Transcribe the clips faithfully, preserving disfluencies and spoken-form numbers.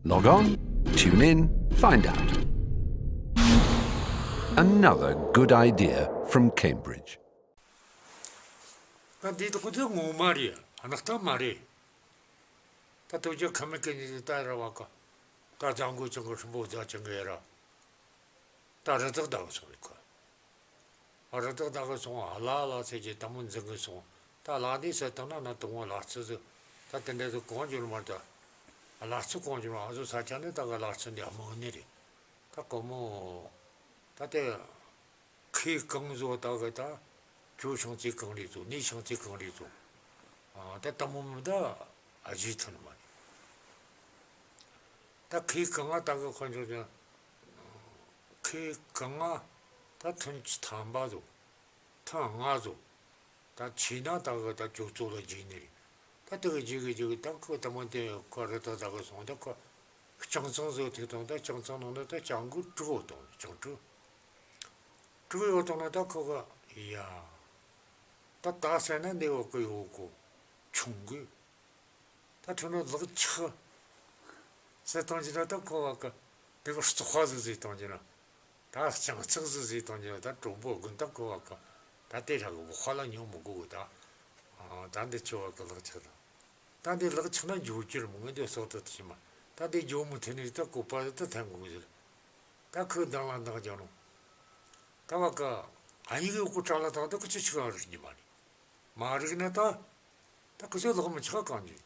Log on, tune in, find out. Another good idea from Cambridge. ད་འདི་དག་དེ་ངོ་མ་རེད། ཨ་ནག་ཏང་མ་རེད། ད་ཐུགས་རྗེ་ཁ་མེད་ཀི་ནི་ད་ར་བ་ཀ་ད་ལྗང་གུ་ཅང་གི་ཧྲིན་པོ་རྫ་ཅང་གི་ཡ་ར། ད་རི་དྭགས་ད་གི་སོང་རེད་ཀ། ཨ་རི་དྭགས་ད་གི་སོང་ཨ་ལ་ལ་ཟེར་གྱི་ད་མོ་འཛིན་གི་སོང་། ད་ལ་འདི་ཟེར་བཏང་ན་ན་དུང་བ་ལ་རྩི་ཟིག་ད་དེ་འདྲ་ཟིག་གང་འགྱུར་མ་ད། ཨ་ལ་རྩི་གང་འགྱུར་མ་ཨ་ཟོ་ས་ཆ་ནི་ད་གི་ལ་རྩི་འདི་ཨ་མོ་ནི་རེད། ད་གི་མོ་ད་དེ། ཁོས་གང་བཟོ་ད་གི་ད། ཁྱོད་ཤིང་རྩི་གང་རེད་བཟོ། ངས་ཤིང་རྩི་གང་རེད་བཟོ། ཨ་ད་ད་མོ་མི་ད་ཨ་ཇི་ཐོན་མ་རེད། ད་ཁོས་གང་ང་ད་གི་དཔལ་འབྱོར་ཅན། ཁོས་གང་ང་ད་ཐོན་ཆི་ཐམ་པ་བཟོ། ཐོན་ལྔ་བཟོ། ད་ཆི་ན་ད་གི་ད་ཅོ་ཙོ་ལ་འཇིག་ནི་རེད། ད་དེ་གི་འཇིག་གི་འཇིག་གི་ད་ཁོ་ད་མོ་དེ་ཁོ་རི་དྭགས་ད་གི་སོང་ད་ཁོ། ལྕང་ཚང་བཟོ་ཐུག་དང་ད་ལྕང་ཚང་ནང་ན་ད་ལྕང་གུ་དྲུག་ཡོད་དང་ལྕང་དྲུག་དྲུག་ཡོད་དང་ན་ད་ཁོ་གི་ཡ། ད་ད་ཟེར་ན་འདི་འོག་གི་ཡོད་གོ། ཆུང་གི། ད་ཁྱོད་ནི་ལག་ཆགས་ཟེར་བཏང་གི་ན་ད་ཁོ་བ་གི་དེ་གི་བཙོག་པ་ཟིག་ཟེར་བཏང་གི་ན། ད་རྐྱང་ཚག་ཟིག་ཟེར་བཏང་གི་ན་ད་གྲོགས་པོ་དགོན་ད་ཁོ་བ་གི་ད་དེ་ར་གི་བོ་ཧ་ལ་ཉོ་མི་དགོས་གི་ད། ཨ་ད་འདི་ཁྱོད་བ་གི་ལག་ཆགས་ད། ད་འདི་ལག་ཆགས་ན་འགྱོ་རྒྱུ་ར་མི་ངན་འདི་སོག་ཏུ་ཐི་མ། ད་འདི་འགྱོ་མི་ཐུབ་ནི་ད་བཀོད་པ་ད་ཐན་དགོས་གི་ཟེར། ད་ཁོས་འདང་ལ་འདང་རྒྱག་ནོ། ད་བ་གི་ཨ་ཡིག་གི་སྐུ་དྲ་ལ་ཐག་ད་ཁོ་ཅི་ཆི་གང་རིག་ནི་མ་རེད། མ་རིག་ན་ད། ད་ཁོ་ཚོས་ལག་མི་ཆགས་གང་གི།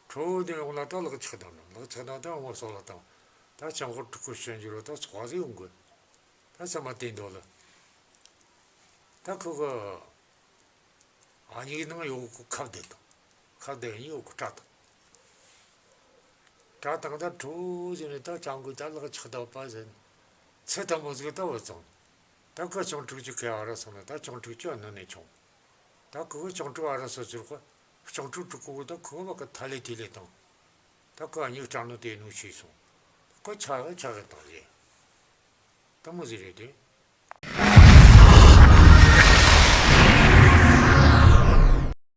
ཁྲོ་བོ་དེ་ཡོང་ལ་ད་ལག་ཆགས་དང་ནི་ལག་ཆགས་དང་ད་ངོ་སོག་ལ་དང་། ད་ཅང་ཁོ་ཕྲུ་གུ་ཤན་རྒྱུ་རོ་ད་ཚོགས་ཟིག་ཡོང་གི། ད་ཚང་མ་དེ་འདོད་ལ། ད་ཁོ་གི་ཨ་ཡིག་ནང་ཡོད་གི་ཁ་བརྡ་དང་། ཁ་བརྡ་ཡིན་ཡོད་གི་སྐྲ་དང་། སྐྲ་དང་ད་ཁྲོ་བོ་ཟེར་ནས་ད་ཅང་གི་ད་ལག་ཆགས་ད་པ་ཟེར། ཚེ་ད་མོ་ཟིག་ད་བུད་སོང་། ད་ཁོ་ཅང་ཕྲུག་ཅིག་གི་ཨ་ར་སོང་ན་ད་ཅང་ཕྲུག་ཅིག་ཨ་ནི་ནས་ཆུང་། ད་ཁོ་གི་ཅང་ཕྲུག་ཨ་ར་སོ་ཟེར་ཁོ། ཅང་ཕྲུག་ཕྲུག་ཁོ་གི་ད་ཁོ་བ་གི་ཐ་ལེ་ཐི་ལེ་དང་། ད་ཁོ་ཨ་ཉིག་སྐྲག་ནོ་དེ་ནོ་ཤེས་སོང་། ཁོ་ཆ་གི་ཆ་གི་དང་ཟེར། ད་མོ་ཟིག་རེད་དེ།